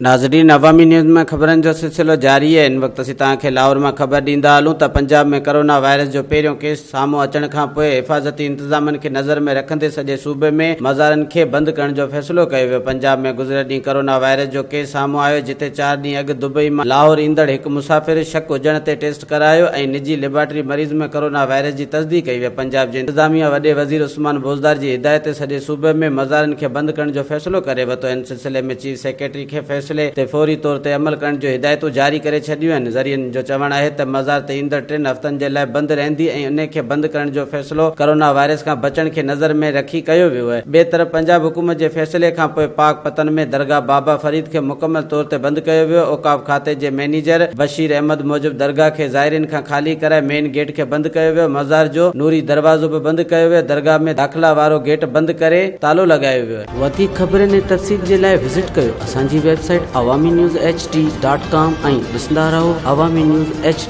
ناظرين عوامي نيوز ۾ خبرن جو سلسلو جاري آهي هن وقت اسين توهان کي لاهور مان خبر ڏيندا هلون ته پنجاب ۾ ڪرونا وائرس جو پهريون ڪيس سامهون اچڻ کان پوء حفاظتي انتظامن کي نظر ۾ رکندي سڄي صوبي ۾ مزارن کي بند ڪرڻ جو فيصلو ڪيو ويو پنجاب ۾ گذريل ڏينهن ڪرونا وائرس جو ڪيس سامهون آيو جتي چار ڏينهن اڳ دبئي مان لاهور ايندڙ هڪ مسافر شڪ هجڻ تي ٽيسٽ ڪرايو ۽ نجي ليبارٽري مريض ۾ ڪرونا وائرس جي تصديق ڪئي وئي. پنجاب جي انتظاميا وڏي وزير عثمان بوزدار جي هدايت تي سڄي صوبي ۾ مزارن کي بند ڪرڻ جو فيصلو ڪري ورتو. ان سلسلي ۾ چيف سيڪريٽري کي فيصلي تي فوري طور تي عمل ڪرڻ جون هدايتون جاري ڪري ڇڏيون آهن. ذريعن جو چوڻ آهي ته مزار تي ايندڙ ٽن هفتن جي لاء بند رهندي ۽ انهي کي بند ڪرڻ جو فيصلو ڪرونا وائرس کان بچڻ کي نظر ۾ رکي ڪيو ويو آهي. ٻئي طرف پنجاب حڪومت جي فيصلي کان پوء پاڪ پتن ۾ درگاهه بابا فريد کي مڪمل طور تي بند ڪيو ويو. اوقاف کاتي جي مئنيجر بشير احمد موجب درگاهه کي زائرين کان خالي ڪرائي مين گيٽ کي بند ڪيو ويو، مزار جو نوري دروازو به بند ڪيو ويو، درگاهه ۾ داخلا وارو گيٽ بند ڪري تالو لڳايو ويو. وڌيڪ خبرن ۽ تفصيل جي لاء وزٽ ڪيو اسان جي website Awami news H D dot com ۽ ڏسندا رهو عوامي نيوز ايڇ ڊي.